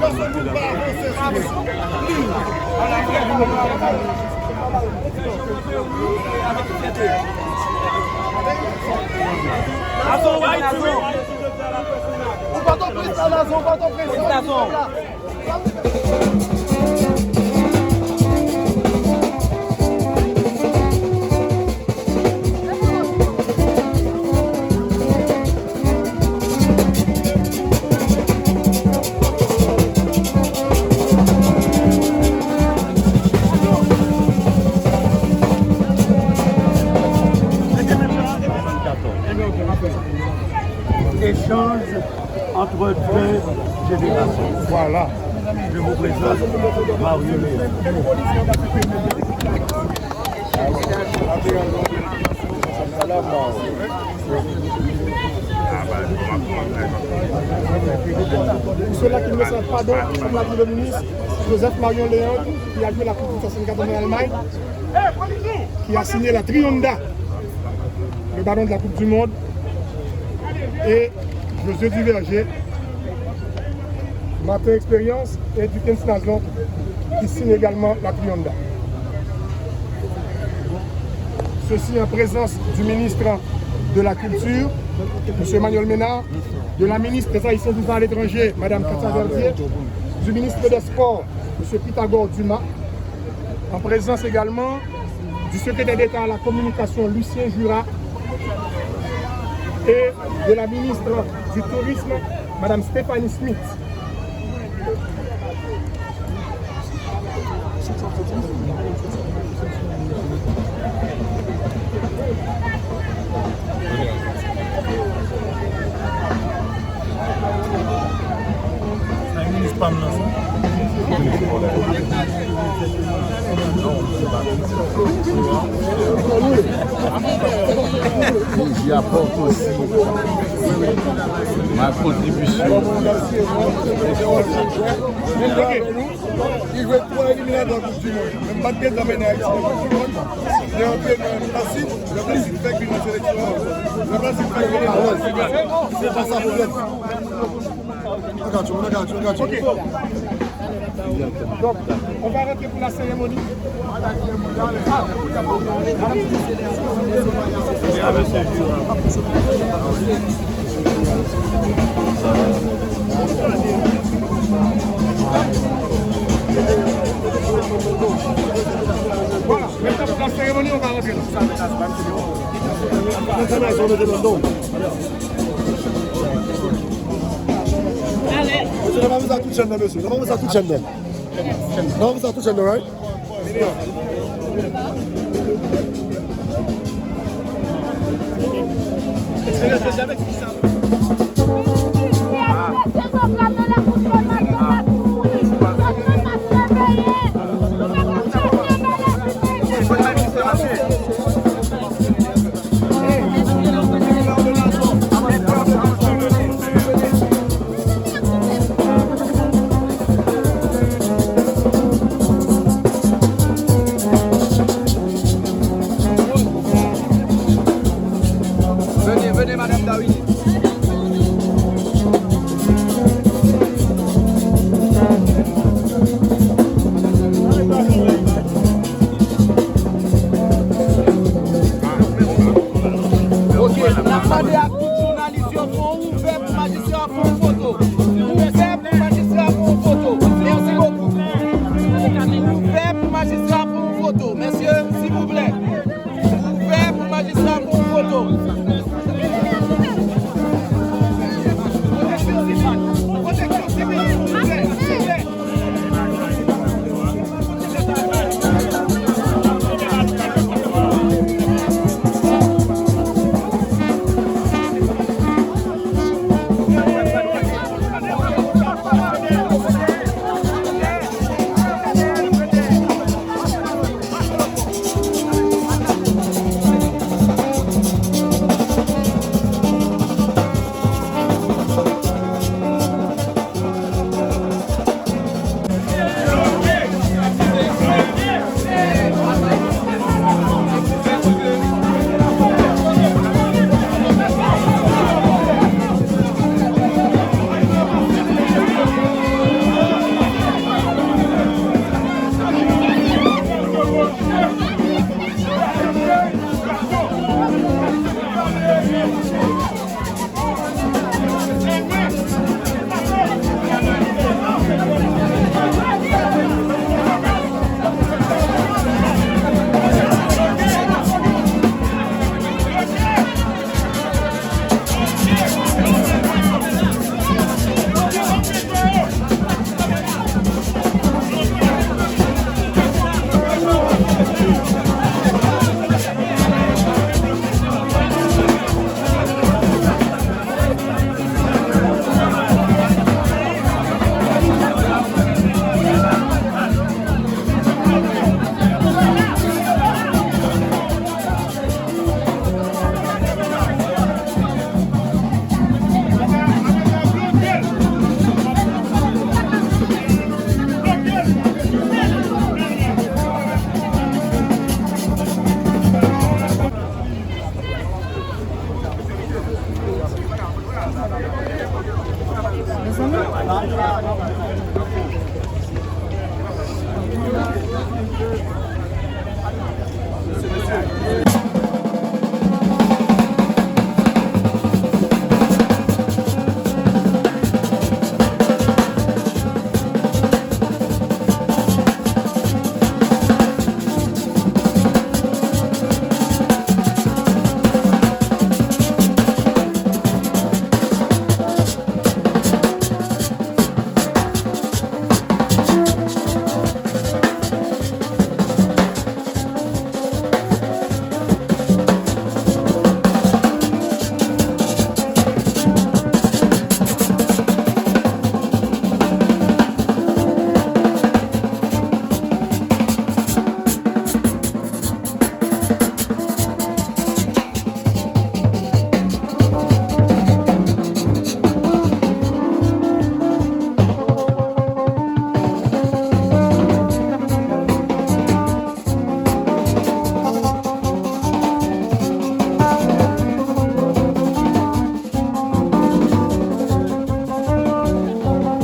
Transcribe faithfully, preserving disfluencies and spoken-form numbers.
Ou pa t an prens la, Nazon, ou pa t an prens la. Échange entre deux générations. Voilà. Je vous présente Mario Léon. Pour ceux-là qui ne le savent pas, donc, nous sommes là pour le ministre Joseph Marion Léon, qui a joué la Coupe du cent soixante-quatorze en Allemagne, qui a signé la Trionda, le ballon de la Coupe du Monde, et Josué Duverger, Martin Expérience et Dickens Nazon, qui signent également la Trionda. Ceci en présence du ministre de la Culture, M. Emmanuel Ménard, de la ministre des Haïtiens vivant à l'étranger, Mme Katia Verdier, du ministre des Sports, M. Pythagore Dumas, en présence également du secrétaire d'État à la communication, Lucien Jura, et de la ministre du Tourisme, Mme Stephanie Smith. Minis pa m nan sa. Jezi apòte osi ma kontribisyon. Li jwe twa eliminatwa Koup di Mond. Men m pa t gentan mennen Ayiti nan Koup di Mond. Li antre nan plastik, nan plastik fèk vin nan seleksyon an. Nan plastik fèk vin nan seleksyon an. Se pa sa pwoblèm. Mwen ka tchou, mwen ka tchou, mwen ka tchou. Ok. Donc, on va rentrer pour la cérémonie. Voilà, maintenant pour la cérémonie, on va rentrer là. Mesye, n ap fè sa tout chèn nan, mesye. N ap fè sa tout chèn nan. N ap fè sa tout chèn nan, right? Venez, venez, Madame Dawini.